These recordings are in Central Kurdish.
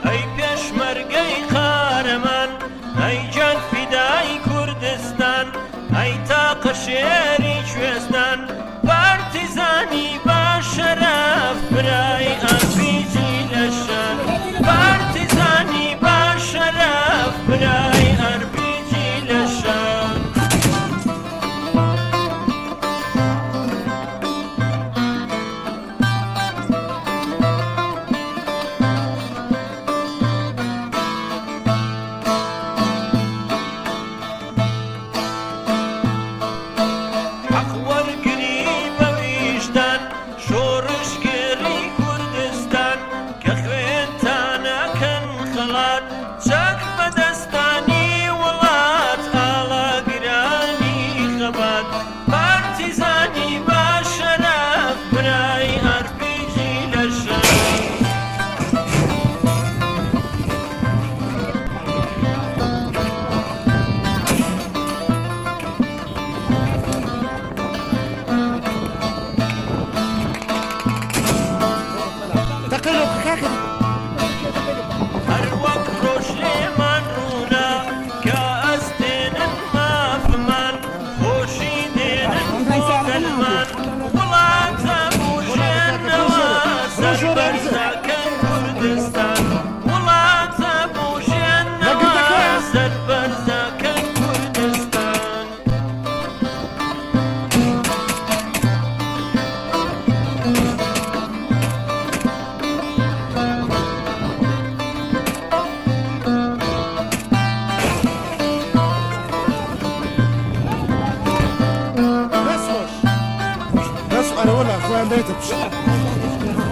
ئەی پێشمەرگەی قارەمان، ئەی گیان فیدای کوردستان، ئەی تاقە شێری کوێستان، پارتیزانی با شەرەف برای ئارپیجی لەشان، پارتیزانی با شەرەف برای ئارپیجی لەشان. حەق وەرگری بە ویژدان، شۆڕشگێڕی کوردستان، کە خوێنتان ئەکەن خەڵات، چەک بەدەستانی وڵات، ئاڵاگرانی خەبات، پارتیزانی با شەرەف برای ئارپیجی لەشان. هەر وەک ڕۆژ لێمان ڕوونە کە ئەستێنن مافمان، خۆشی دێنن بۆ گەلمان، وڵاتە بوژێننەوە سەربەرزەکەن کوردستان، وڵاتە بوژێننەوە سەربەرزەکەن کوردستان. دەست خۆش دەست ئەرە وەلا خۆیان دایتە پشت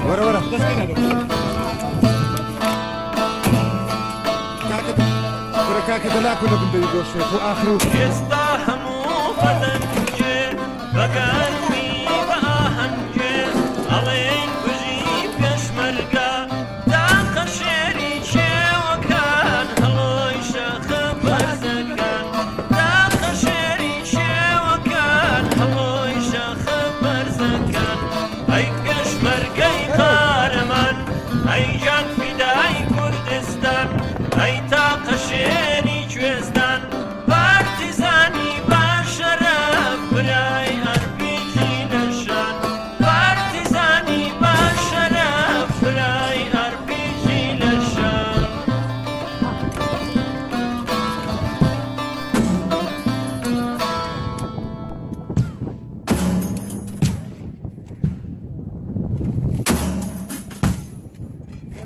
وەرە وەرە کاکە کورە کاکە دەلاکو لە بن دەوی گۆشتێ خۆ ئاخر و ئێستا.